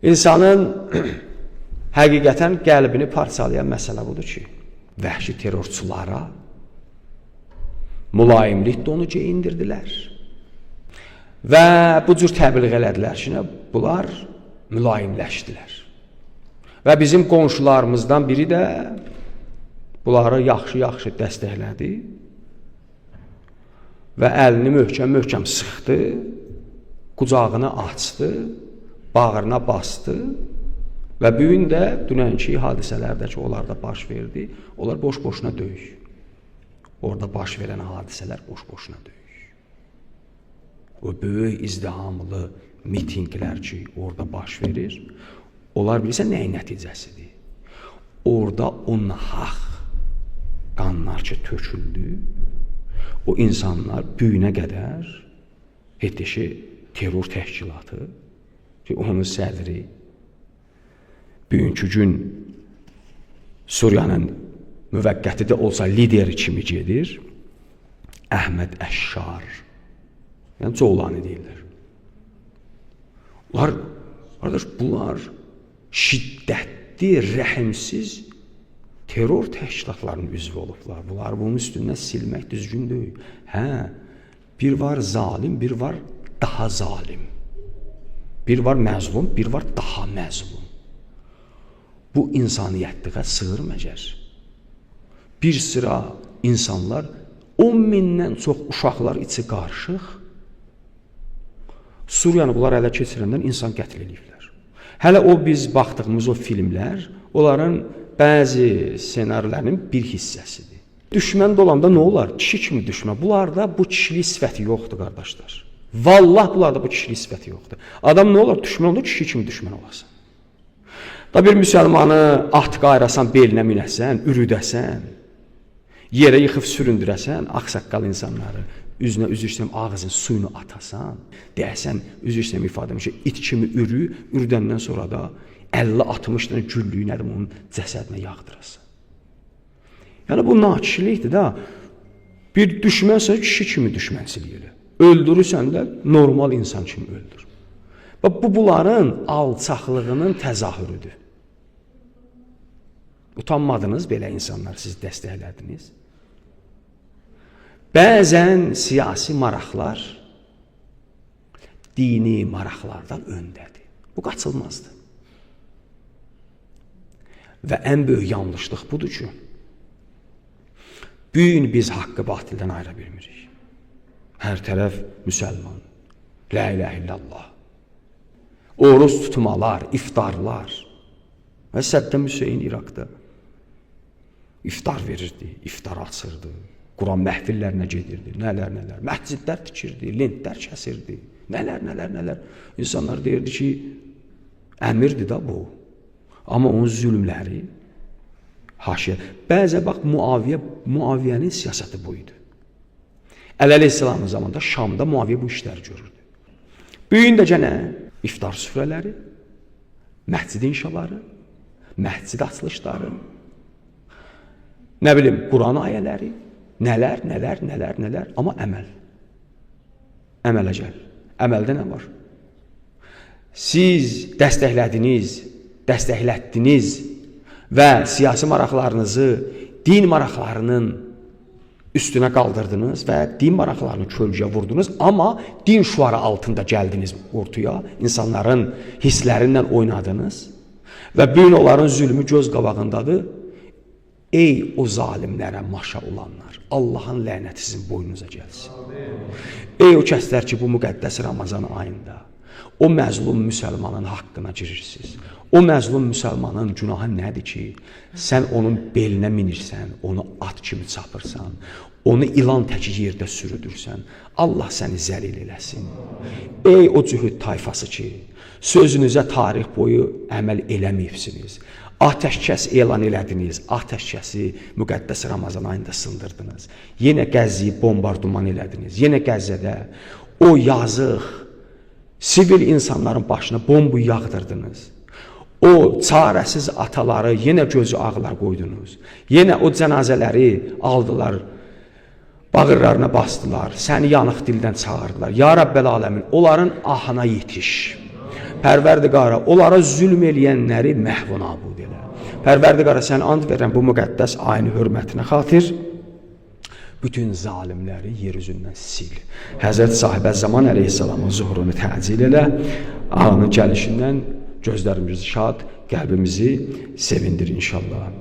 İnsanın həqiqətən qəlbini parçalayan məsələ budur ki, vəhşi terrorçulara mülayimlik donu geyindirdilər. Və bu cür təbliğ elədilər ki, bunlar mülayimləşdilər. Və bizim qonşularımızdan biri də bunları yaxşı-yaxşı dəstəklədi və əlini möhkəm-möhkəm sıxdı, qucağını açdı, bağrına bastı və bu gün də dünənki hadisələrdə ki, onlarda baş verdi, onlar boş-boşuna döyüş. Orada baş verən hadisələr boş-boşuna döyüş. O böyük izdihamlı mitinqlər ki, orada baş verir, onlar bilirsən nəyin nəticəsidir? Orada o nahaq qanlar ki töküldü, o insanlar bu günə qədər HTŞ terror təşkilatı ki, onun sədri bugünkü gün Suriyanın müvəqqəti də olsa lideri kimi gedir, Əhməd Əşşar, yəni Colani deyirlər. Bunlar, qardaş, bunlar şiddətli, rəhimsiz terror təşkilatlarının üzvü olublar. Bunlar bunun üstündən silmək düzgün deyil. Hə, bir var zalim, bir var daha zalim. Bir var məzlum, bir var daha məzlum. Bu insaniyyətliğə sığır məcər. Bir sıra insanlar, 10 mindən çox uşaqlar içi qarışıq, Suriyanı bunlar ələ keçirəndən insan qətl eləyiblər. Hələ o biz baxdığımız o filmlər, onların bəzi ssenarilərinin bir hissəsidir. Düşmən də olanda nə olar? Kişi kimi düşmən. Bunlarda bu kişilik sifəti yoxdur, qardaşlar. Vallah bunlarda bu kişilik sifəti yoxdur. Adam nə olar? Düşmən olanda kişi kimi düşmən olasan. Da bir müsəlmanı at qayrasan, belinə minəsən, ürüdəsən, yerə yıxıb süründürəsən, ağsaqqal insanları, üzünə üzr istəyirəm, ağzın suyunu atasan, deyəsən, üzr istəyirəm ifadəmi ki, it kimi ürü, ürüdəndən sonra da 50-60 dənə güllüyü nədir onun cəsədinə yağdırasan. Yəni bu nakişilikdir da. Bir düşmənsə kişi kimi düşmənçilik elə. Öldürürsən də normal insan kimi öldür. Bax bu bunların alçaqlığının təzahürüdür. Utanmadınız belə insanlar siz dəstəklədiniz. Bəzən siyasi maraqlar dini maraqlardan öndədir. Bu qaçılmazdır. Və ən böyük yanlışlıq budur ki, bu gün biz haqqı batildən ayıra bilmirik. Hər tərəf müsəlman. La ilahe illallah. Oruc tutmalar, iftarlar. Və Səddam Hüseyin İraqda iftar verirdi, iftar açırdı, Quran məhfillərinə gedirdi, nələr nələr, məscidlər tikirdi, lentlər kəsirdi, nələr nələr nələr. İnsanlar deyirdi ki, əmirdir da bu. Amma onun zülmləri haşiyə. Bəzən bax Muaviyyənin siyasəti bu idi. Əli əleyhissalamın zamanında Şamda Muaviyyə bu işləri görürdü. Bu gün də gənə iftar süfrələri, məscid inşaları, məscid açılışları, nə bilim Quran ayələri, nələr, nələr, nələr, nələr, amma əməl. Əmələ gəl. Əməldə nə var? Siz dəstəklədiniz, dəstəklətdiniz və siyasi maraqlarınızı din maraqlarının üstünə qaldırdınız və din maraqlarını kölgəyə vurdunuz, amma din şüarı altında gəldiniz ortaya, insanların hisslərindən oynadınız və bu gün onların zülmü göz qabağındadır. Ey o zalimlərə maşa olanlar, Allahın lənəti sizin boynunuza gəlsin. Ey o kəslər ki, bu müqəddəs Ramazan ayında o məzlum müsəlmanın haqqına girirsiniz. O məzlum müsəlmanın günahı nədir ki, sən onun belinə minirsən, onu at kimi çapırsan, onu ilan təki yerdə sürüdürsən. Allah səni zəlil eləsin. Ey o cühüd tayfası ki, sözünüzə tarix boyu əməl eləməyibsiniz. Atəşkəs elan elədiniz, atəşkəsi müqəddəs Ramazan ayında sındırdınız. Yenə Qəzzəyi bombardıman elədiniz. Yenə Qəzzədə o yazıq sivil insanların başına bomba yağdırdınız. O çarəsiz ataları yenə gözü ağlar qoydunuz. Yenə o cənazələri aldılar, bağırlarına bastılar, səni yanıq dildən çağırdılar. Ya Rəbbəl aləmin, onların ahına yetiş. Pərverdigara, onlara zülm eləyənləri məhv və nabud elə. Pərverdigara, sən and verirəm bu müqəddəs ayın hörmətinə xatir bütün zalimləri yer üzündən sil. Həzrət Sahibə Zaman əleyhissalamın zuhurunu təcil elə. Anın gəlişindən gözlərimizi şad, qəlbimizi sevindir inşallah.